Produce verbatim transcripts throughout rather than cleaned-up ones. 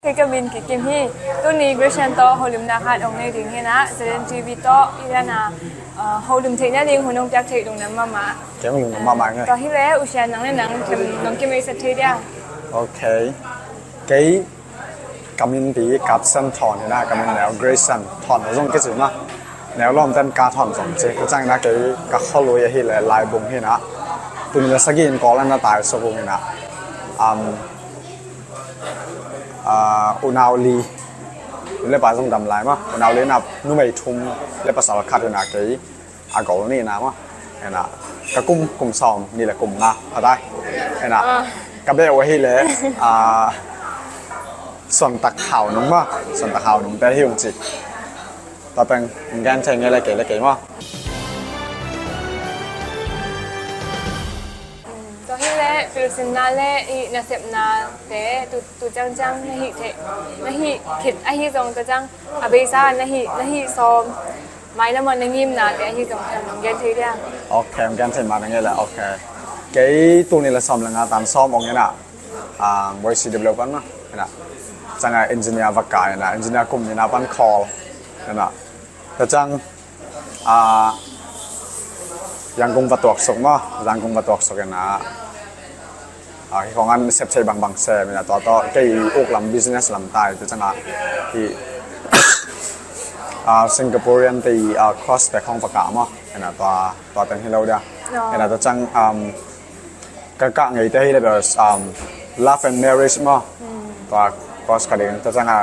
Kei ka min Kikim hi. Tuni Grayson tawh holimna khat hong nei ding hi na, Zeden T V tawh i dan a, uh, holim theih nading hun hong piak theih lungdam mahmah. Kei hong lungdam mahmah ing e. Tua hi leh, U Sian, nang le nang them nong kimei set thei dia? Ok. Kei ka min pi Kapsan Thawn hi na, ka min neu Grayson Thawn lo zong kici mah. Neu lawmten Ka Thawn zong ci. Ka ciang hi na, kei ka khualui ahih leh Laibung hi na. Tuni le sagih in Kawl ah na tai suk ung hi na. Um, ah, unau li, nu le pa zong dam lai mah. Unau li na, numei thum le pasal khat hi na, kei a gol nih na mah. Hi na, ka kum, kum sawm nih le kum nga pha tai. Hi na, ah, ka beh uh ahih leh, ah, Suantak Hau Nung mah, Suantak Hau Nung te hi ung ci. Tua pen gen thei ngei le kei le kei mah. Tua hi leh pilsinna le i nasepnate tu, tu ciangciang na hih theih, na hih khit ahi zong, tua ciang a beisa na hih, na hih sawm, mailam ah na ngimnate ahi zong, them nong gen thei dia? Ok, hong gen thei mah na ngei le. Ok. Kei tul nih le sawm le nga tan sawm ong hi na, ah, Y C W pan mah hi na. Ciang a engineer va kai hi na, engineer kum nih na pan Kawl hi na. Tua ciang, ah, Yangon va tuak suk mah, Yangon va tuak suk hi na. Ah, hih khong an sep thei bangbang sem hi na, tua tawh kei uk lam business lam tai, tua ciang a hih, ah, Singaporean te, ah, course te khong va kah mah hi na, tua, tua teng hi lo dia. Hi na, tua ciang, um, ka kah ngei te hi le, um, love and marriage mah. Tua course ka ding, tua ciang a,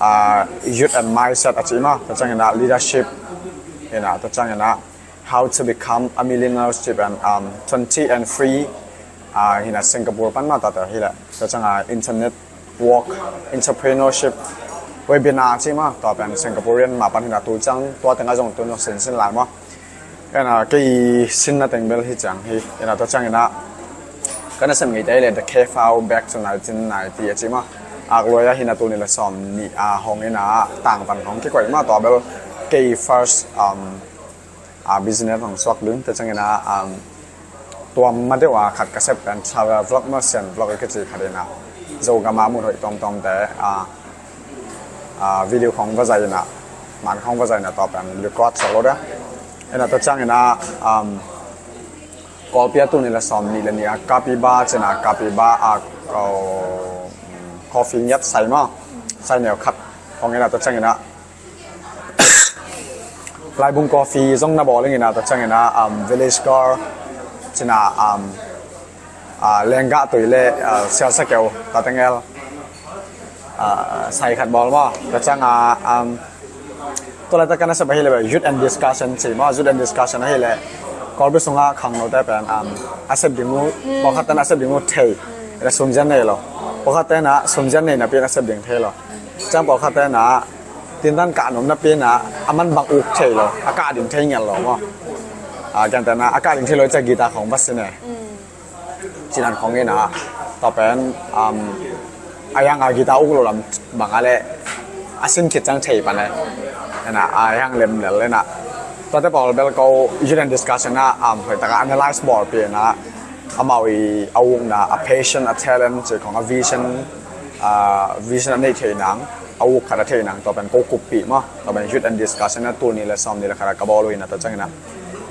ah, youth and mindset a ci mah, tua ciang hi na leadership hi na, tua ciang hi na how to become a millionaire and, um, twenty and free, ah, hi na Singapore pan mah tua te hi le. Tua ciang a internet work, entrepreneurship, webinar ci mah, tua pen Singaporean mah pan hi na, tu ciang tua teng a zong tu nong sinsin lai mah. Hi na, kei sinna teng bel hi ciang hi. Hi na, tua ciang hi na, ka nasem ngei te le The Cafe House Back to nineteen ninety a ci mah. Ak luai a hi na, tul nih le sawm nih a hong hi na, tangvan hong kikoih mah, tua bel kei first, um, a business hong suak ding, tua ciang hi na, um, tua ma deuh a khat ka sep pen travel vlog mah, sian vlog i kici khat hi na. Zogam a mun hoih tuamtuamte, ah, ah, video khong va zai hi na, man khong va zai hi na, tua pen record suak lo dia. Hi na, tua ciang hi na, um, Kawlpi a tul nih le sawm nih le nih a Kapiba ci na, Kapiba a, oh, coffee ngiat sai mah, sai neu khat hong hi na, tua ciang hi na Laibung Coffee zong na bawl ing hi na, tua ciang hi na, um, Village Girl ci na, um, ah, lenggah tui le, ah, sialsa keu, tua teng el, ah, sai khat bawl mah. Tua ciang a, um, tua laitak ka nasep ahih le youth and discussion ci mah, youth and discussion ahih le Kawlpi sung a khangnote pen, um, a sep ding uh, pawlkhat ten a sep ding uh thei, le sumzian nei lo. Pawlkhat ten a sumzian nei napi in a sep ding thei lo. Ciang pawlkhat ten a tindan kah nuam napi in a, a man bang uk thei lo, a kah ding thei ngial lo mah. Ah, gentehna, a kah ding thei lo ciang guitar khong va sin e. Ci dan khong hi na, tua pen, um, a hiang a guitar uk lo lam bang a le, a sin khit ciang thei pan e. Hi na, a hiang lem lel hi na. Tuate pawl bel ko youth and discussion a, um, hoih tak a analyze bawlpih hi na, amau i a ukna, a passion, a talent, ci khong a vision, ah, vision a neih theih nang, a uk khat a theih nang, tua pen ko kuppih mah, tua pen youth and discussion a tul nih le sawm nih le khat a ka bawl uh hi na, tua ciang hi na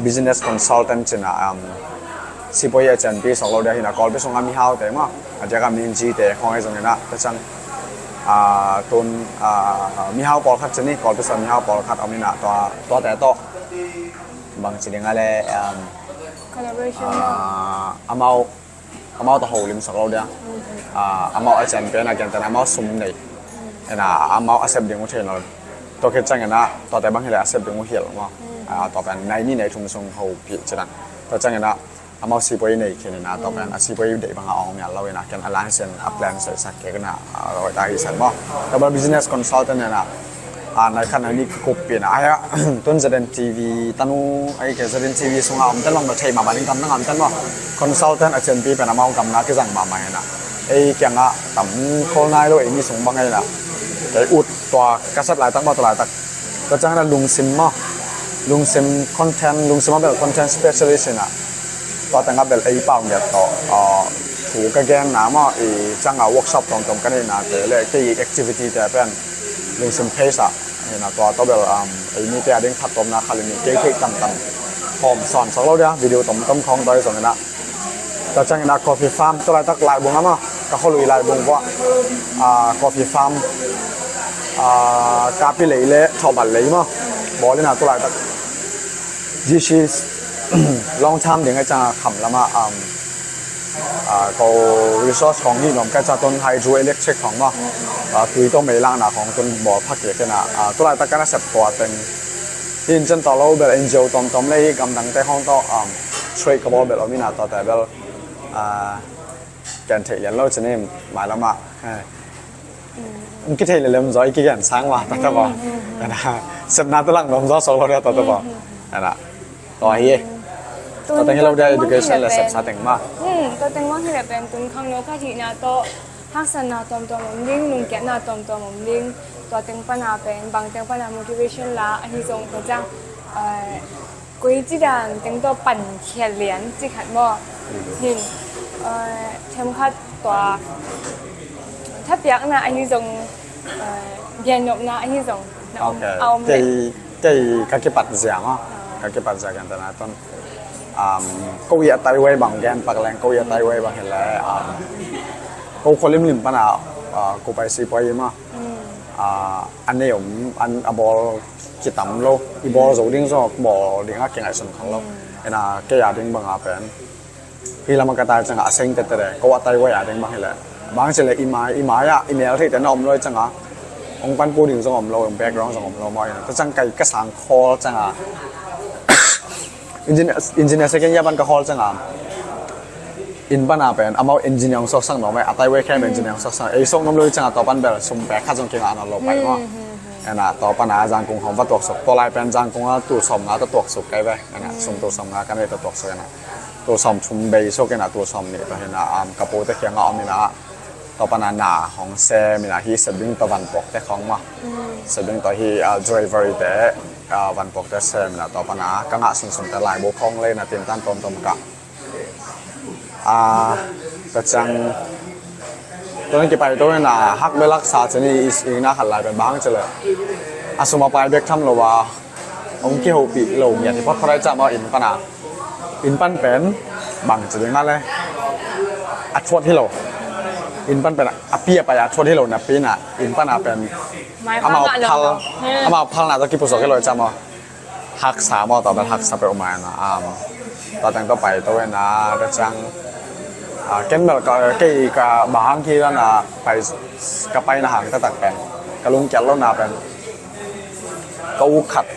business consultant ci na, um, sipuai a cianpi suak lo dia hi na, Kawlpi sung a mihaute mah, a diak a minjite khong hi zong hi na, tua ciang, ah, tun, ah, mihau pawlkhat ci ni, Kawlpi sung a mihau pawlkhat om hi na, tua, tuate tawh bang ci ding a le, um, collaboration, ah, amau, amau tawh holim sak lo dia. Ah, amau a cian pen a, gentehna amau sum nei. Hi na, amau a sep ding uh thei lo. Tua khit ciang hi na, tuate bang hi le a sep ding uh hial mah. Ah, tua pen nai nih nai thum sung hopih ci dan. Tua ciang hi na, amau sipuai nei khin hi na, tua pen a sipuai deih bang a ong mial lo hi na, ken a license a plan sai sak kei hi na, ah, hoih tak hi san mah. Tua bel business consultant hi na, ah, nai khat nai nih kikuppih na. Ahi a, tun Zeden T V tanu, ahi kei Zeden T V sung a om ten bang bel thei mahmah ding tam na ngam ten mah. Consultant a cianpi pen amau gamna kizang mahmah hi na. Ei kiang a tam khol nai lo, ei mi sung bang hi na. Kei ut tua ka sep laitak mah, tua laitak. Tua ciang hi na lungsim mah. Lungsim content, lungsim a bel content specialist hi na. Tua teng a bel ei pau ngiat tawh, ah, Ka genna maw, i canga workshop tawmtawm ka neihnate le kei i activity te pen lungsim phei sa. Hina tua tawh bel, um, ei mite a ding phattuamna khat le nih kei theih tamtam hawm sawn sak lo dia, video tomtom khawng tawi zong ina. Tua ciang ina coffee farm, tua laitak Laibung ama, ka khualui Laibung vua, ah, coffee farm, ah, kapi lei le thawhbat lei maw, bawl ina tua laitak. This is long term ding a cianga kham lama, um, ah, ko resource khawng hi nuam ka ca tun hydroelectric khawng maw, ah, tui tawh mei lakna khawng tun bawl phak kik ina, ah, tua laitak ka na sep tua teng. Hi in cen tawh lo bel N G O tawmtawm le hi gamdangte khawng tawh, um, trade ka bawl bel om ina tuate bel, ah, ken theih lian lo cin hi mai lama. Eh. Kithei le lem zaw i kigen sang ma, tua tawh baw. Sepna tawh lang nuam zaw sok lo dia tua tawh baw. Tua hi. Tua teng hi lo dia education le sepsa teng ma. Hmm, tua teng mah hi le pen tun khangno khat hihna tawh haksatna tawmtawm om ding, lungkiatna tawmtawm om ding. Tua teng pana pen bang teng pana motivation la ahi zong tua ciang, eh, koi ci dan teng tua pan khial lian ci khat maw. Hin, eh, them khat tua thapiakna ahi zong, eh, gennopna ahi zong na om, a om le. Kei, kei ka kipat zia maw. Ka kipat zia gentehna tun, um, ko i a tai wei bang gen pak leng, ko i a tai wei bang hi le, um, ko khualimlim pana, uh, ko pai si pua i maw. Ah, a nei om, an a bawl kitam lo, i bawl zo ding zong bawl ding a kingaihsun khan lo. Ina kei a ding banga pen hi lama ka tai canga a seng tete de, ko a tai wei a ding bang hi le. Bang ci le i mai, i mai ah i mel theite na om lo i canga hong panpih ding zong om lo, hong background zong om lo maw ina. Tua ciang kai ka sang khawl canga engineer, engineer second year pan ka khawl canga inn pana pen amau engineer hong sawksak nuam e, a tai wei khem engineer hong sawksak, ei sawk nuam lo i canga tua pan bel sum pek khat zong kingah nawn lo pai maw. Ena tua pana Zangkong hong va tuaksuk, tua lai pen Zangkong a tul sawmnga tawh tuaksuk kai ve. Ena sum tul sawmnga ka nei tawh tuaksuk ena tul sawmthum bei suk ena tul sawmnih tawh hina, um, ka pute kiangah om ina tua pana na hong sem ina hi sep ding tawh vanpuakte khawng maw. Sep ding tawh hi, uh, driver te, uh, vanpuakte sem ina tua pana ka ngah sunsunte laibu khawng le na tintan tawmtawm kah. Ah, tua ciang tua na kipai to na hak bel haksa cin i, i na khat lai pen bang ci le a sum a pai bek tham lo a hong kihopih lo ngiat hi photphot ai cam a inn pana, inn pan pen bang ci ding a le a thuat hi lo, inn pan pen a pi a pai a thuat hi lo napi na inn pana pen amau phal, amau phalna tawh kipusuak hi lo ai cam a. Haksa maw, tua bel haksa peuhmah ena, um, tua teng tawh pai to ena, tua ciang, ah, ken bel ka, kei ka bang hang hi lana pai, ka paina hang taktak pen ka lungkiat lona pen ka uk khat,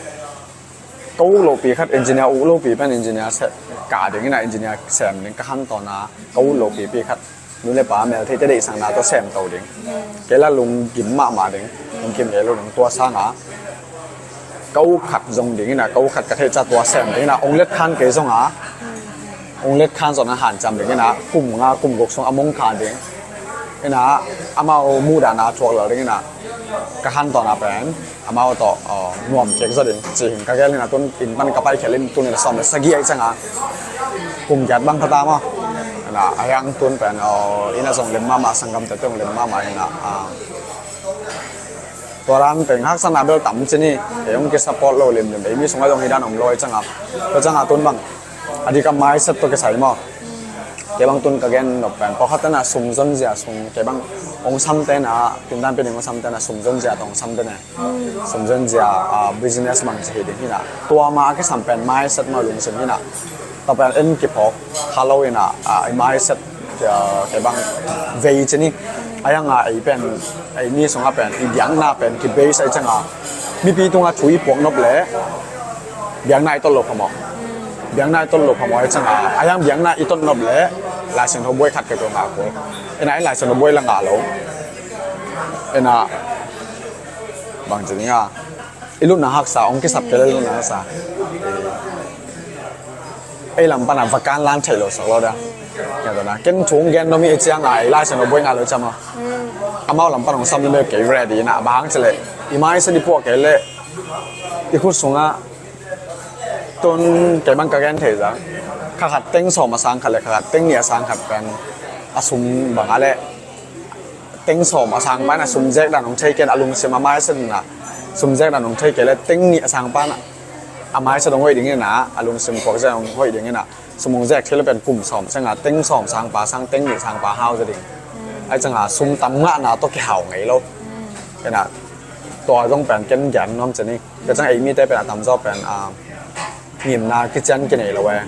ka uk lopi khat, engineer uk lopi pen engineer se, ka ding ina engineer sem ding ka hantawna ka uk lopipi khat nu le pa mel theite deihsakna tawh semto ding. Kei la lunggim mahmah ding, lunggim ngei lo ding tua sanga ka uk khat zong ding ina, ka uk khat ka theih ca tua sem ding ina, ong let khan kei zonga ong let khan zong a hanciam ding ina, kum nga kum guk sung a mong khan ding ina, amau muhdahna thuak lel ding ina ka hantawna pen amau tawh, uh, nuam kek zaw ding ci hing ka gel ina tun inn pan ka pai khel in tun ina sawm le sagih ai canga kum giat bang phata maw. Ina a hiang tun pen, uh, ina zong lem mahmah, sanggamte tun lem mahmah ina, uh, tua dan teng haksana bel tam cin hi. Ei hong kisupport lo limlim, ei mi sungah zong hi dan om lo ai canga, tua canga tun bang a dik a mindset tawh kisai maw. Kei bang tun ka gen nop pen pawlkhat tena sum zonzia sum, kei bang ong sam tena, tindan pen ong sam tena sum zonzia tawh ong sam tena sum zonzia, ah, business bang ci hi ding hina. Tua ma a kisam pen mindset maw, lungsim hina. Tua pen en kiphawk kha lo ina, ah, i mindset, ah, kei bang vei cin hi. A hianga ei pen, ei mi sungah pen i biakna pen ki base ai canga mipi tungah thu i puak nop le biakna i tot lo phamawh. Biakna i tot lo phamawh ai canga, a hiang biakna i tot nop le Laisiangtho buai khat kei tawh ngah kul. Ina i Laisiangtho buai la ngah lo. Ina bang ci ding a, i lutna haksa, ong kisap kei le lutna haksa. Ei lam pana va kan lan thei lo sak lo da. Ken thu ong gen nop hi cianga ei Laisiangtho buai ngah lo cam a, amau lam pana ong sam le kei ready ina, bang ci le i mindset i puak kei le i khut sungah tun kei bang ka gen thei zang, kha khat teng sawm a sang khat le kha khat teng nih a sang khat pen A sum bang a le teng sawm a sangpa in a sum zek dan hong thei kei a lungsim a maisa ding a, sum zek dan hong thei kei le teng nih a sangpa in a maisa dong hoih ding in a, a lungsim kuak zek dong hoih ding in a, sum hong zek thei le pen kum sawm sang a, teng sawm sangpa sang, teng nih sangpa hau zek ding. Ai cang a sum tam ngahna tawh kihau ngei lo. Ken a tua zong pen ken gen nuam cin hi. Ka cang ei mite pen a tamzaw pen a ngimna kician kinei lo e.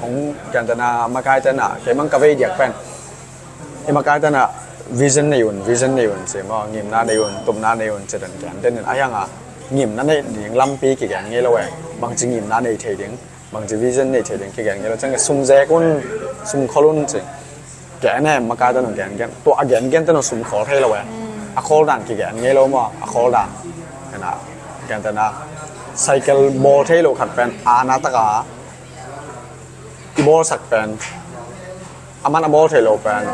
Hong ken tena makai tena kei mang ka vei diak pen i makai tena vision nei un, vision nei un ci maw, ngimna nei un, tupna nei un ci dan ken tenin a hiang a ngimna nei ding lampi kigen ngei lo e. Bangci ngimna nei thei ding, bangci vision nei thei ding kigen ngei lo. Cang ka sum zek un, sum khol un ci. Gen e, makai tena gen gen, tua a gen gen tena sum khol thei lo e. A khol dan kigen ngei lo maw, a khol dan. Ken a ken tena cycle bawl thei lo khat pen a na taka i bawlsak pen, aman a bawl thei lo pen,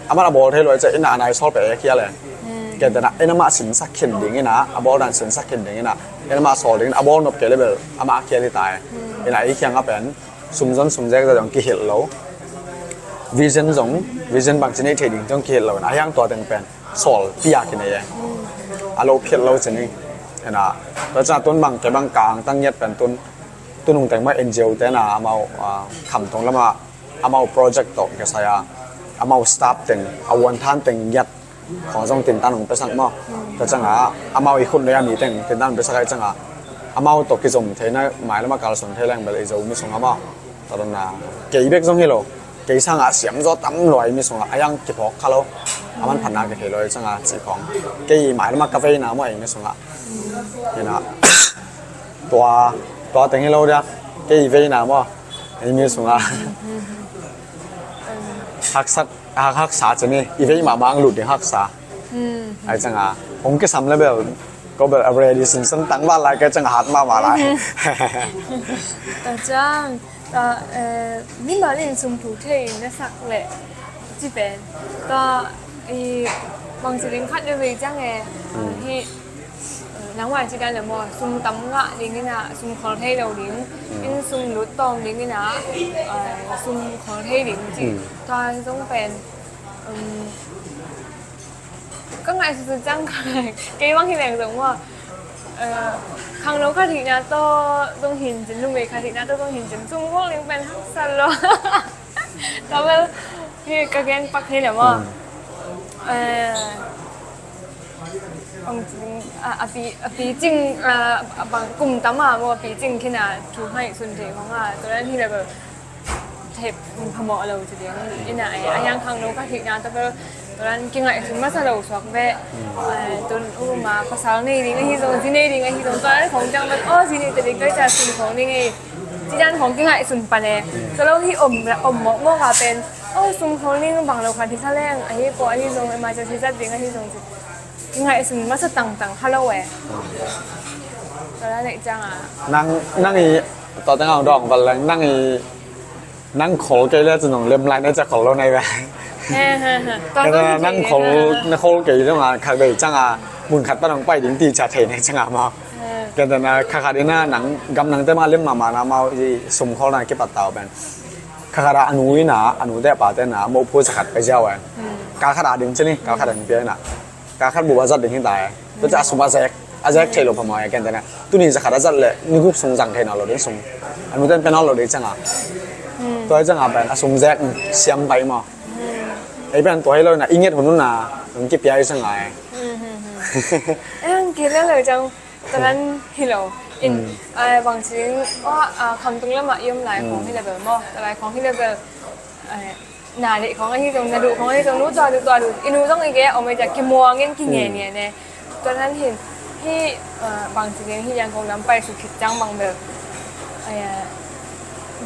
aman a bawl thei lo e, cia ina a nai sawl pen e khial e. Ken tena ina mah sinsak khin ding ina, a bawl dan sinsak khin ding ina, ina mah sawl ding ina, a bawl nop kei le bel amah a khial hi ta e. Ina i khiang a pen sum zon sum zek zong kihilh lo, vision zong, vision bangci nei thei ding zong kihilh lo ina, a hiang tua teng pen sawl pia kinei e. A lo philh lo cin hi. Ina tua cina tun bang kei bang ka angtang ngiat pen tun tunung teng mah N G O te na amau, ah, khamtung lama amau project tawh ka sai a, amau staff teng a vuanthan teng ngiat khong zong tintan hong pesak maw. Ka cang a amau i khut nei a mi teng tintan hong pesak ai cang a amau tawh kizom theina mai lama kalsuan thei leng bel i Zomi sung a maw. Tua dan a kei bek zong hi lo, kei sang a siam zaw tam lo ai mi sung a, a hiang kiphawk kha lo. Aman phatna ka thei lo ai cang a ci khong. Kei mai lama ka veina maw ai mi sung a. Ina tua, tua teng hi lo dia. Kei veina maw. Ei mi sungah haksat, hak, haksa cini i vei mahmah ang lut ding haksa. Ai canga hong kisam le bel ko bel a ready sinsan tangval lai ka canga hat mahmah lai. Ta cang ta, eh, mimal in sum thu thei na sak le ci pen ta i bang ci ding khat de vei cang e. Hi nangmah ci dan le maw, sum tam ngah ding ina, sum khol thei lo ding in, sum lut tawm ding ina, sum khol thei ding ci. Tua zong pen ka ngaihsut cang kei bang hi leng zong maw, khangno khat hihna tawh zong hin cin, numei khat hihna tawh zong hin cin, sum khol ding pen haksa lo. Tua bel hi ka gen pak hi le maw. A picing, bang kum tam a maw, a picing khin a thu ngaihsun thei khong a, tua dan hi le bel thei phamawh lo ci ding ina, a hiang khangno ka hihna tua bel tua dan kingaihsun masa lo suak ve. Tun uma pasal nei ding ahi zong, zi nei ding ahi zong, tua dan khong ciang bel aw zi nei te ding kai ca sum khong ding ei. Ci dan khong kingaihsun pan e. Tua lo hi om, om mawkmawk a pen aw sum khong ding bang lo khat hi kha leng ahi pawh ahi zong, emergency zat ding ahi zong ci kingaihsun masa tangtang kha lo e. Tua dan neih ciang a nang, nang i tua teng a hong dawng val leng nang i nang khol kei le cun hong lem lai na ca khol lo nai ve. Nang khol, na khol kei zong a kha bei cang a mun khat pan hong pai ding ti ca thei nai cang a mau. Ken tana kha khat ina nang gam nang te ma lem mahmah na mau i sum khol na kipat tau pen. Kha khat a nu ina, a nu te pa te na mo phu sa khat pai ziau e. Kal khat a ding cini, kal khat a ding pia ina. Kal khat bup a zat ding hi ta e. Tua ca a sum a zek, a zek thei lo phamawh e ken tana. Tuni za khat a zat le ni gup sung zang thei na lo ding sum. A nu ten pe na lo ding canga. Tua canga pen a sum zek siam pai maw. Ei pen tua hi lo na i nget hun na nung kipia i canga e. Eng kila lo cang. Tua dan hi lo in, bang ci ding, khamtung lamah i om lai khong hi le bel maw, tua lai khong hi le bel na leh khong ahi zong, na duh khong ahi zong, nu tua duh, tua duh, i nu zong i ge om ei cia kimuang in kinge nge ne. Tua dan hin hi, bang ci ding hi Yangon lam pai suk khit ciang bang bel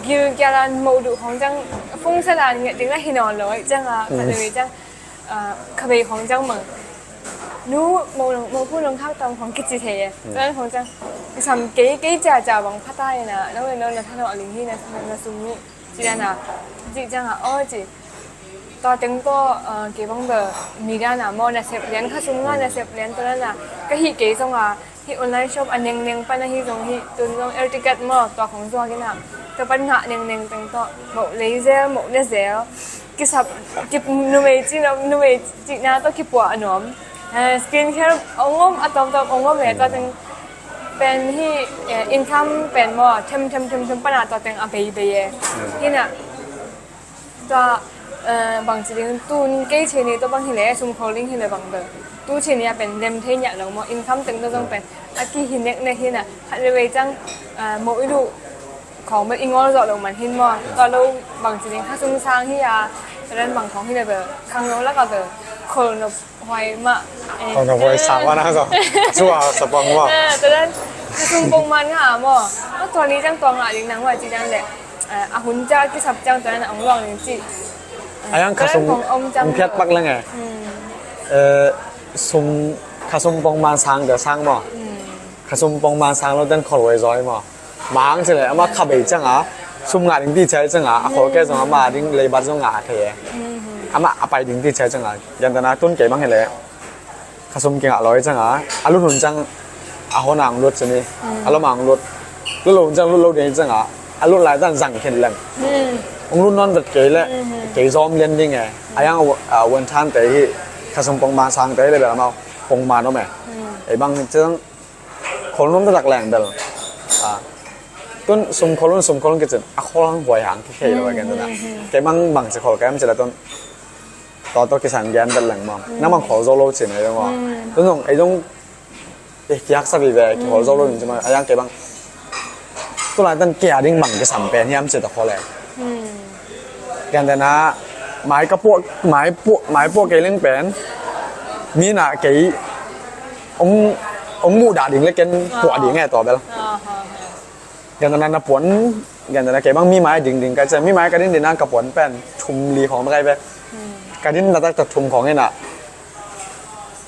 gil kia dan moh duh khong ciang fungsa dan nget ding na hi nawn lo ei cianga khat lo ei ciang khavei khong ciang bang nu, mo, mo phu nong khak tam khong kici thei e. Tua dan khong ciang i sam kei, kei cia cia bang phata ina, nong le nong na thanawh ling hi na, na sum nih ci dan a, ci ciang a aw ci. Tua teng tawh kei bang bel mi dan a maw, na sep lian kha sum nga na sep lian tua dan a ka hih kei zong a, hih online shop a nengneng pan ahi zong hih tun zong air ticket maw, tua khong zuak ina, tua pan ngah nengneng teng tawh moh lei zel, moh ne zel. kisap, ki, numei cihna, numei cihna tawh kipuah a nuam. Eh, skin care ong om, a tawmtawm ong om le, tua teng pen hi, eh, income pen maw, them, them, them, them pana tua teng a bei, bei e. Hi na, tua, eh, bangci ding, tun kei cih ni tua bang hi le, sum khol ding hi le bang bel. Tu cih ni a pen lem thei ngiat lo maw, income teng tua zong pen a kihi neknek hi na, khat veivei ciang, eh, mo i duh khawng bel i ngawl zawh loh man hin maw. Tua lo bangci ding, khasum sang hi a, tua dan bang khawng hi le bel, khangno lakah bel khol nop huai mah. Eh, khol nop huai sang mah na zong. Cu a sa pang maw. Eh, tua dan khasum pongman ngah a maw. Maw tua ni ciang tua ngah ding nang huai ci dan leh, eh, a hun ciang kisap ciang tua dan a ong luang ding ci. Eh, a yang tua dan khasum khawng om ciang ong phiat pak leng e. Hmm. Eh, sum, khasum pongman sang tua sang maw. Hmm. Khasum pongman sang lo dan khol huai zaw hi maw. Mang ci le, amah kha bei ciang a, sum ngah ding ti ciang a, a khol kei zong amah ding leibat zong ngah thei e. Amah a pai ding ti ciang a, gentehna tun kei bang hi le, khasum kingah lo ciang a, a lut hun ciang a hon a ong lut ci ni, a lom a ong lut. Lut lo hun ciang lut lo ding ciang a, a lut lai tan zang khin leng. Ong lut nawn vet kei le, kei zawm lian ding e. A yang a, a, vuan than te hi, khasum pongman sang te hi le bel amau, pongman om e. Ei bang ciang, khol nuam taktak leng bel. Ah. Tun sum khol un, sum khol un kicin, a khol hang huai hang kikhei lo a gen tuna. Kei bang bangci khol ka hiam ci le tun. Tua tawh kisang gen bel leng maw. Nang bang khol zo lo ci na maw. Tun zong, ei zong, eh, kihaksa vive, kikhol zo lo in ci maw. A yang kei bang. Tulai tan kei a ding bang kisam pen hiam ci ta khol e. Gentehna, mai ka puah, mai puah, mai puah kei leng pen, mi na kei, ong, ong muh dah ding le ken puah ding e tua bel. Gentehna na puan, gentehna kei bang mi mai ding ding ka ci, mi mai ka ding ding na ka puan pen, thum li khawng bek ai ve. Ka ding na tak tak thum khawng hi na.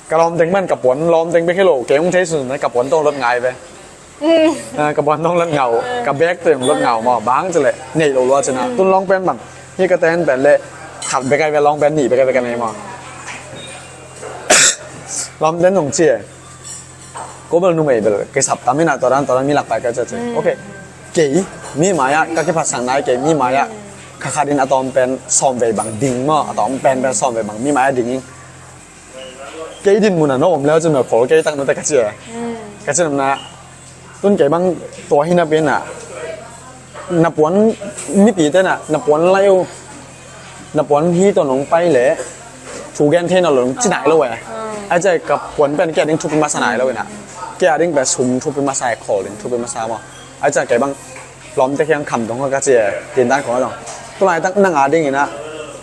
Ka lawm teng pen ka puan, lawm teng bek hi lo, kei ong thei sun na ka puan tawh ong lot ngai ve. Ah, ka puan tawh ong lot ngau, ka bag tawh ong lot ngau maw, bang ci le, nei lo lua ci na. Tun lawng pen bang, hi ka ten pen le, khat bek ai ve, lawng pen nih bek ai ve ka nei maw. Lawm ten ong ci e. Ko bel numei bel, kisap tam hi na, tua dan, tua dan mi lak pai ka ci ci. Ok. Kei, mi mai ah, ka kiphatsak nai kei, mi mai ah, kha khat in a tawm pen, sawm vei bang ding maw, a tawm pen pen sawm vei bang, mi mai ah ding in. Kei din mun a na om leu cun na khol kei tak na te ka ci e. Ka ci namna, tun kei bang tua hi na pen a, na puan mipi te na, na puan lai uh, na puan hi tawh nong pai le, thu gen thei na lo nong ci nai lo e. Ai cia ka puan pen kei a ding thupi masa nai lo e na. Kei a ding pen sum thupi masa e, khol ding thupi masa maw. Ai cia kei bang lawmte kiang kham dong ka ci e, tin dan khong a dong. Tulai tak nang a ding ina,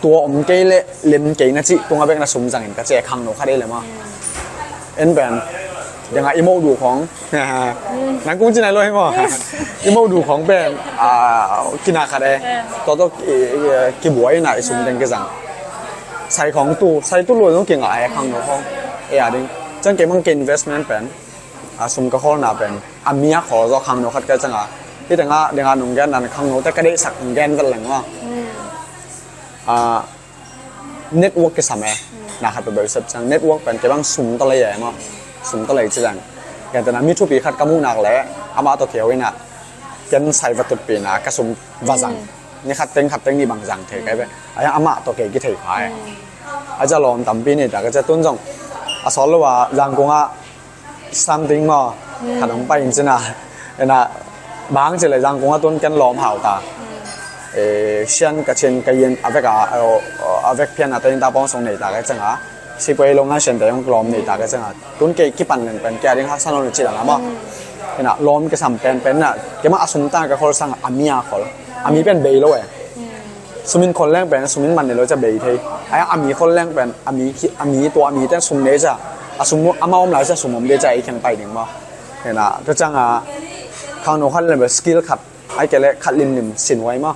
tua om kei le lem kei na ci, tunga bek na sum zang in ka ci e, khangno kha dei le maw. En pen, deng a i moh duh khong. Nang kung ci nai lo hi maw. I moh duh khong pen, a, kina khat e. Tua tua ki, ki, kibuai na i sum deng kizang. Sai khong tu, sai tu lo zong kinga e, khangno khong. E a ding. Ciang kei mang kei investment pen. A sum ka kholna pen a mi a khol zaw khangno khat ka cianga, hi tengah dengah nong gen dan khangnote ka deihsak nong gen vel leng maw. A, network kisam e. Na khat peuhpeuh sep ciang network pen kei bang sum tawlei e maw. Sum tawlei ci leng. Gentehna mi thupi khat ka muh nak leh amah tawh kei ho inah ken sai va tutpihna ka sum va zang. Ni khat teng khat teng ni bang zang thei kai ve. Ahi amah tawh kei kithei kha e. A cia lawm tampi nei ta ka cia tun zong a sawt lo a Zangkung ah something maw, khat hong pai in cina. Ena, bang ci le Zangkung a tun ken lawm hau ta. Eh, Sian ka chin ka yin a vek a, a vek phian a tein ta pawng song nei ta ka cianga. Sipuai lo ngan sian te hong lawm nei ta ka cianga. Tun kei kipan len pen kei a ding haksa nawn lo ci la la maw. Ena, lawm kisam pen pen na, kei ma a sum ta ka khol sang a mi a khol. A mi pen bei lo e. Sumin khol leng pen, sumin man nei lo cia bei thei. Ai, a mi khol leng pen, a mi khi, a mi tua a mi ten sum nei cia. A sum ama om lai cia sum om dei cia i kheng pai ding maw. Hena, tua cianga khangno khat le skill khat, ai kei le khat limlim sin huai maw.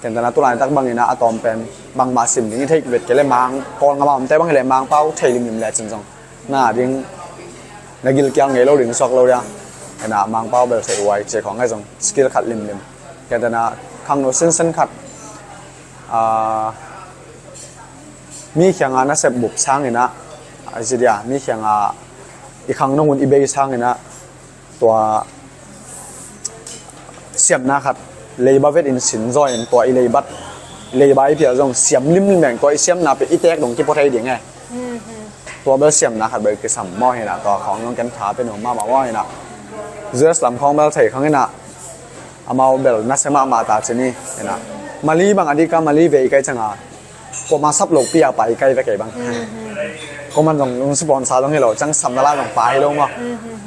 Ken tana tulai tak bangina a tawm pen, bangmah sim ding i theih vet kei le mang, kawl ngama omte bang hi le mang pau thei limlim le cin zong. Na ding, na gilkial ngei lo ding suak lo dia. Hena, mang pau bel thei huai, cia khong ngai zong, skill khat limlim. Ken tana khangno sinsen khat, a, mi khianga nasep bup sangina, a zidia, mi khianga i khangno hun i bei sangina, tua siamna khat, leiba vet in sin zaw in tua i leibat, Leiba i phial zong siam limlim leng tua i siamna pen i tek dong kipua thei ding e. Tua bel siamna khat bel kisam maw hi na, tua khawng zong ken tha pe nuam mahmah maw hi na. U S lam khawng bel thei khang hi na, amau bel nasia mahmah ta ci ni hi na. Mali bang a dik a, Mali vei kai ciang a, kuama sap lopi a pai kai ve kei bang. Kuaman zong, zong sponsor zong hi lo, ciang sapna la zong pai hi lo maw.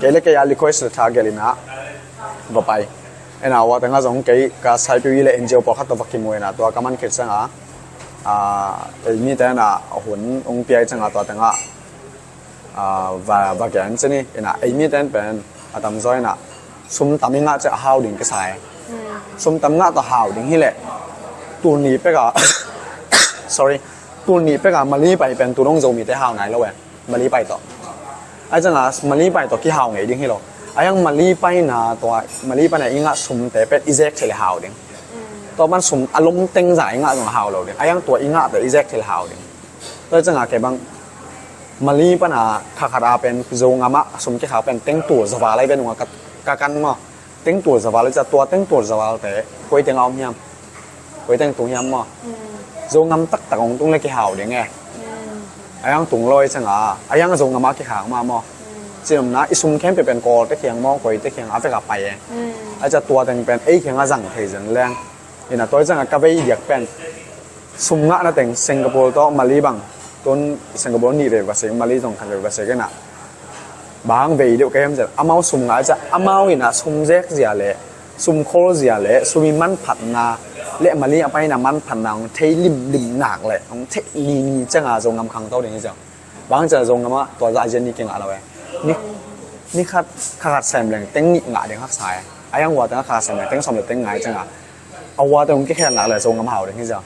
Kei le kei a request le tha gelh hi na, va pai. Ena, ua teng a zong kei ka saipiu i le N G O pawlkhat tawh va kimu ena, tua ka man khit ciang a, a, ei mite ena hun hong pia i ciang a, tua teng a, a, va, va gen ci ni. Ena, ei mite en pen a tamzaw ena sum tam i ngah ciang a hau ding kisa e. Sum tam ngah tawh hau ding hi leh, tul nih pek a, sorry, tul nih pek a Mali pai pen tu dong Zomite hau nai lo e. Mali pai tawh. Ai ciang a Mali pai tawh kihau ngei ding hi lo. Ai ang Mali paina tua, Mali paina i ngah sumte pen i zek thei le hau ding. Tua pan sum a lom teng za i ngah zong a hau lo ding. Ai ang tua i ngahte i zek thei le hau ding. Tua ciang a kei bang Mali pana kha khat a pen Zogam a sum kikhak pen teng tul za val ai pen ung a ka, ka kan maw. Teng tul za val ai ciang tua teng tul za valte koi teng a om hiam? Koi teng tung hiam maw? Zogam taktak hong tung le kihau ding e. Ai ang tung lo i ciang a, ai ang Zogam a kikhak mah maw? Cinopna i sum khempeuh pen Kawlte kiang maw, koite kiang a vek a pai e. Ai ciang tua teng pen ei kiang a zang thei zen leng. Ina tua i ciang a ka vei diak pen sum ngahna teng Singapore tawh Mali bang, tun Singapore nih vei va sek, Mali zong khat vei va sek ina. Bang vei deuh ka hiam ciang, amau sum ngah ciang, amau ina sum zek zia le, sum khol zia le, sum i manphatna le, Mali a paina manphatna hong thei limlim nak le, hong thei nini ciang a Zogam khangto ding hi ciang. Bang ciang Zogam a tua zah a zia ni kingah lo e. Ni, ni khat, kha khat sem leng teng nih ngah ding haksa e. Ai ang ua teng a kha khat sem leng teng sawm le teng ngai ciang a, a ua teng hong kikhel nak le Zogam hau ding hi ciang.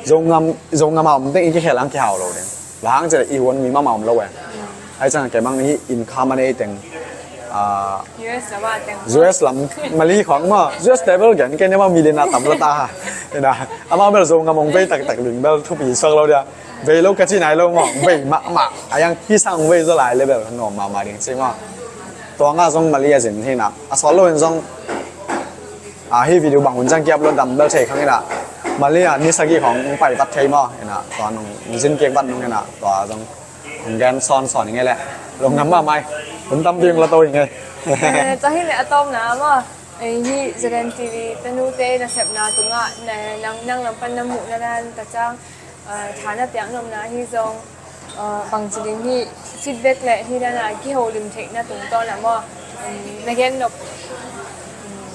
Zogam, Zogam a om teng i kikhel ang kihau lo ding. Bang ciang i huan mi mahmah om lo e. Ai ciang kei bang hi income a nei teng, a, U S lam a teng. U S lam, Mali khawng maw, U S te bel gen kei ni maw, million a tam lo ta ha. Ina, amau bel Zogam hong vei taktak ding bel thupi suak lo dia. Vei lo ka ci nai lo maw, vei mahmah. Ai ang hi sang hong vei zaw lai le bel nuam mahmah ding ci maw. Tua nga zong Mali a zin hi na, a sawt lo in zong, a, hi video bang hun ciang ki upload dam bel thei khang ina. Mali a ni sagih khawng hong pai vat thei maw ina, tua nong zin kik vat nong ina, tua zong hong gen sawnsawn i ngei leh. Lungdam mahmah i. Hun tampi hong la to i ngei. Eh, tua hi leh a tawpna maw, eh, hi Z N T V tanute nasepna tungah na, nang, nang lam pan na muhna dan ta ciang, eh, tha na piak nopna hi zong, eh, bangci ding hi feedback le hi dana kiholim theihna tungtawn ah maw, um, na gen nop, um,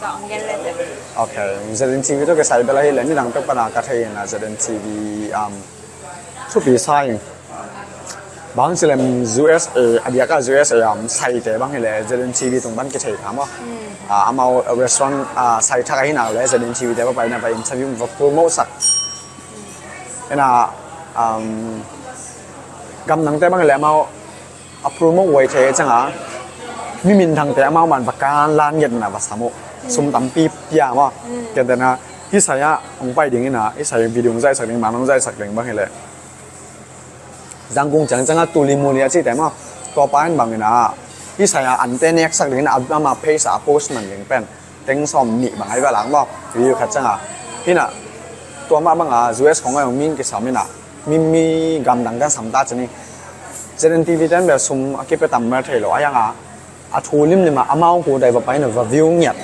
tua hong gen le teh. Ok, Z N T V tawh kisai bel ahi le nidang pek pana ka thei ina Z N T V, um, thupi sa ing. Bang ci lem U S A, a diak a U S A, um, saite bang hi le Z N T V tung pan kithei kha maw. Ah, amau restaurant, ah, sai thak ahi nak le Z N T V te va paina va interview va promote sak. Ina, um, gamdangte bang hi le amau a promote huai thei ciang a, mi minthangte amau man va kan lan ngetna va sam uh. Sum tampi pia maw. Kei tena hi sai a hong pai ding ina, hi sai video hong zaisak ding, man hong zaisak ding bang hi le. Zangkung ciang ciang a Tuli Muli a cihte maw. Tua pa in bang ina, hi sai a ante neksak ding ina, ama page a post man ding pen teng sawm nih bang ai va lang maw. Video khat ciang a. Hi na, tua mah bang a U S khong a hong min kisam ina, mi, mi gamdang kan sam ta ci ni. Z N T V ten bel sum a kipia tam mel thei lo, ai ang a, a thu limlim a amau hu dai va pai na va view ngiat,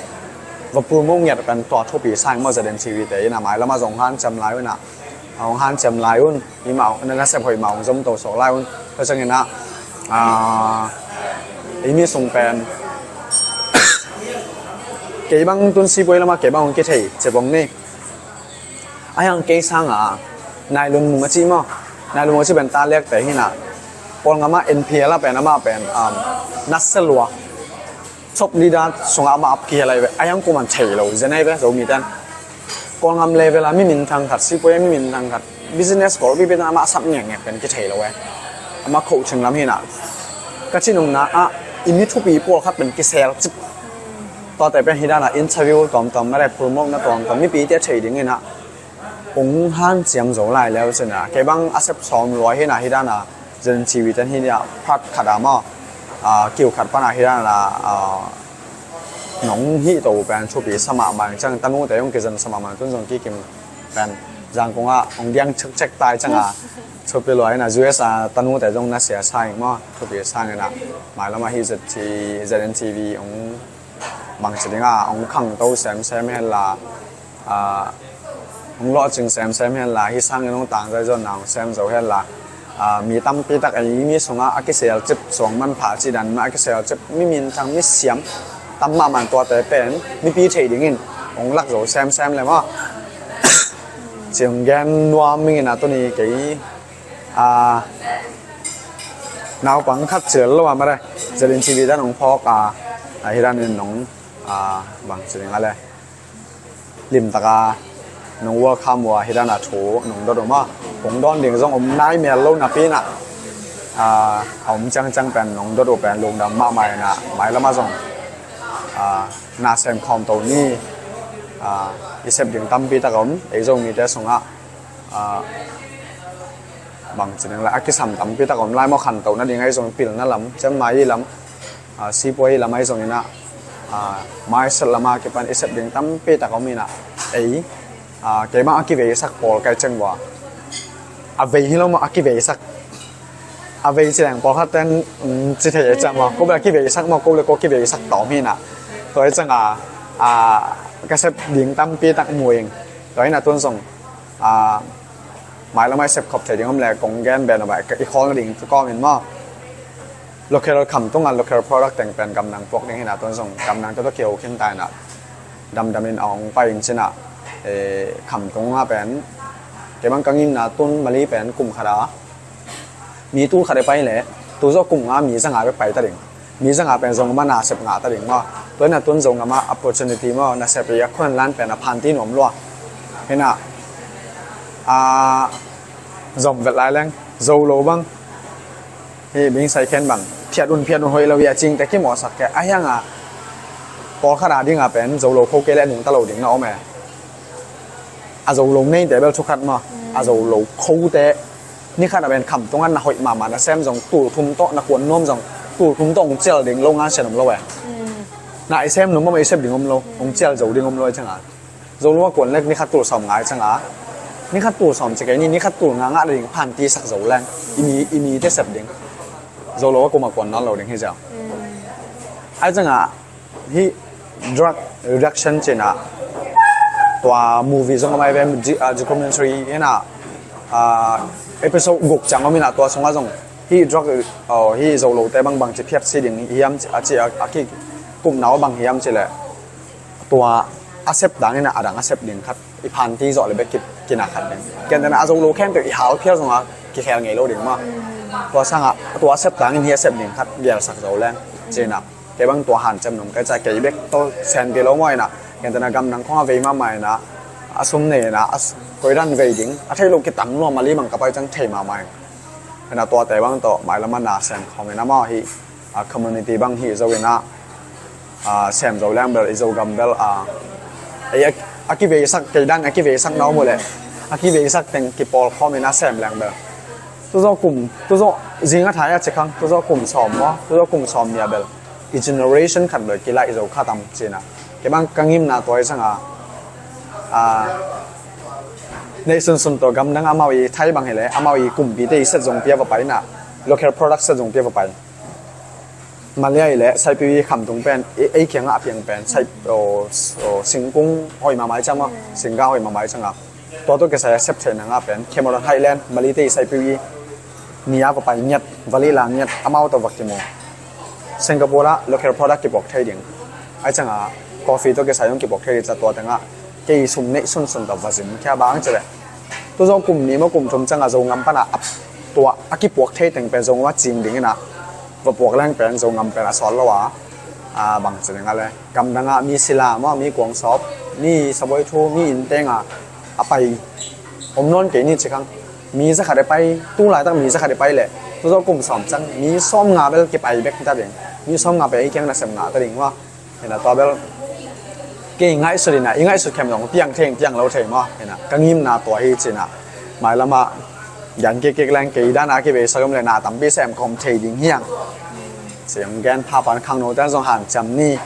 va promote ngiat pen tua thupi sa ing maw. Z N T V te ina mailam a zong hanciam lai un a, hong hanciam lai un. Hi mah, na, nasep hoih mah hong zom to sawk lai un. Tua ciang ina, ah, ei mi sung pen kei bang tun sipuai lam a kei bang hong kithei ci bang ni. Ai ang kei sang a, Nailun Mung a ci maw. Nailun Mung a ci pen ta lek te hi na. Kawlgam a N P L a pen, amah pen, um, nasia lua. Top leader sungah amah a kihel ai ve. Ai ang kuaman thei lo zen ai ve, Zomi ten. Kawlgam level a mi minthang khat, sipuai a mi minthang khat, business kawlpi pen amah sap ngekngek pen kithei lo e. Amah coaching lam hi na. Ka ci nopna ah, i mi thupi pawlkhat pen kisel cip. Tuate pen hi dan a interview tuamtuam, mare promote na tuamtuam, mipite thei ding hi na. Hong hanciam zo lai leu cin a, kei bang a sep sawm lua hi na, hi dan a Z N T V ten hi na, part khat a maw, a, kiu khat pan a hi dan a, a, nong hih to pen thupi sa mahmah ciang, tanute hong kizan sa mahmah, tun zong kikim Pen Zangkong ah hong diang chekchek tai ciangin, thupi lua in a, U S a tanute zong na sia sa ing maw, thupi sa ing in a, mailam ah hih Z T, Z N T V hong bangci ding a hong khangto semsem hen la, a, hong lawhcing semsem hen la, hih sangin hong tangzai zonna hong sem zo hen la, a, mi tampi tak ei mi sungah a kiselcip suang manpha cih dan mah, a kiselcip mi minthang mi siam tam mahmah tuate pen mipi theih dingin hong lak zo semsem le maw. Ciang gen nuam ing in a, tuni kei, a, naupang khat cil lo a mare, Z N T V dan hong phawk a, a, hih danin nong, a, bangci ding a le, limtaka nong welcome uh a, hih dana thu nong dot uh maw. Kong dawn ding zong om nai mel lo napi in a, a, a om ciangciang pen nong dot uh pen lungdam mahmah in a, mailam ah zong, a, na sem khawm to ni. A, i sep ding tampi tak a om, ei Zomite sungah, a, bangci ding la, a kisam tampi tak a om lai maw, khantohna ding ahi zong, pilna lam, ciangmai lam, a, sipuai lam ahi zong in a, a, mindset lam a kipan i sep ding tampi tak a om in a, ei, a, keimah a kiveisak pawl kai ciang vua, a vei hi lo maw, a kiveisak, a vei ci leng pawlkhat ten, um, ci thei e ciang maw, ko bel a kiveisak maw, ko le ko kiveisak tawm hi in a, tua hi ciang a, a, ka sep ding tampi tak mu ing. Tua hi in a, tun zong, a, mailam ah i sep khop thei ding om le, kong gen ben a bai, i khawl nading kawm in maw, local kham tungah local product teng pen gamdang puak ding hi in a, tun zong gamdang tawh tawh kiho khin ta in a, damdam in a hong pai in cin a, e, kham tungah pen, kei bang ka ngimna tun Mali pen kum khat a mi tul khat i pai le, tu zawh kum nga mi za nga bek pai ta ding. Mi za nga pen Zogam ah nasep ngah ta ding maw. Tua hi in a, tun Zogam ah opportunity maw, nasep i a khuan lan pen a phanti nuam lua. Hi in a, a, zom vet lai leng, zo lo bang, hih bing sai khen bang, phiat un, phiat un, hoih lo hi a cingte kimawhsak kei a, ahi hang a, pawlkhat a ding a pen zo lo kho kei le nungta lo ding na om e. A zo lo neite bel thu khat maw, a zo lo khote, ni khat a pen kham tungah na hoih mahmah na sem zong, tul thum tawh na kuan nuam zong, tul thum tawh hong cial ding lo ngan sian om lo e. Na i sem nuam maw, i sep ding om lo, hong cial zo ding om lo e ciang a. Zo lo a kuan lek ni khat tul sawm ngai ciang a, ni khat tul sawm ci kei ni, ni khat tul nga ngah ding phanti sak zo leng, i mi, i mite sep ding. Zo lo a kum a kuan nawn lo ding hi ziau. Ahi ciang a, hih drug reduction cih na, tua movie zong a mai ve, di-, ah, documentary hi in a, ah, episode guk ciang om hi in a, tua sungah zong hih drug, oh, hih zo lote bangbang ci phiat si ding hiam ci, a ci, a, a kikupna uh bang hiam ci le, tua a sep dang in a, a dang a sep ding khat, i phanti zawh le bek ki, kina khat ding. Kentena a zo lo khempeuh i hal phial zong a kikhel ngei lo ding maw. Tua sang a, tua a sep dang in hih a sep ding khat gelsak zo leng cih na. Kei bang tua hanciam nung kei ca, kei bek tawh sen kei lo maw in a. Kentena gamdang khong a vei mahmah in a, a sum nei in a, a s-, koi dan vei ding, a theih loh kitam lua, Mali bang ka pai ciang thei mahmah in. Hi in a, tuate bang tawh mailam ah na sem khawm in a maw, hih, a, community bang hih zo in a, a, sem zo leng bel, i Zogam bel, a, ei, a, a kiveisak, kei dan a kiveisak na om uh le, a kiveisak teng kipawl khawm in a sem leng bel, tu zawh kum, tu zawh zing a thai a ci khang, tu zawh kum sawm maw, tu zawh kum sawm nih a bel, i generation khat bel kilaih zo kha tam cih na. Kei bang ka ngimna tua hi ciang a, a, neih sunsun tawh gamdang amau i Thai bang hi le, amau i kumpite i set zong pia va pai na, local product set zong pia va pai. Malia i le, Saipiu i kham tung pen, ei, ei kiangah a piang pen, sai, o, o, singkung hoih mahmah i ciang maw, singga hoih mahmah i ciang a. Tua tawh kisai a sep theihna ngah pen, Cameron Highland, Malite i Saipiu i, ni a va pai ngiat, va lih la ngiat, amau tawh va kimu. Singapore ah local product kipuak thei ding. Ahi ciang a, coffee tawh kisai zong kipuak thei ding, ca tua teng ah, kei sum neih sunsun tawh va zin khia bang ci le. Tu zawh kum nih maw kum thum ciang a Zogam pan a, tua a kipuak thei teng pen Zogam a cing ding in a, va puak leng pen Zogam pen a sawt lo a, a, bang ci ding a le. Gamdang ah mi sila maw, mi kuang sawp, mi sabuai thu, mi inn teng a, a pai om nawn kei ni ci khang. Mi za khat i pai, tu laitak mi za khat i pai le, tu zawh kum sawm ciang, mi sawm nga bel kipai bek ta ding. Mi sawm nga pen ei kiang nasem ngah ta ding maw. Hi in a, tua bel kei ngaihsut in a, i ngaihsut khem zong piang thei, piang lo thei maw. Hi in a, ka ngimna tua hi ci in a. Mailam ah gen kik kik leng kei dan a kiveisak om le na tampi sem khawm thei ding hi hang. Ci hong gen pha pan khangno ten zong hanciam ni.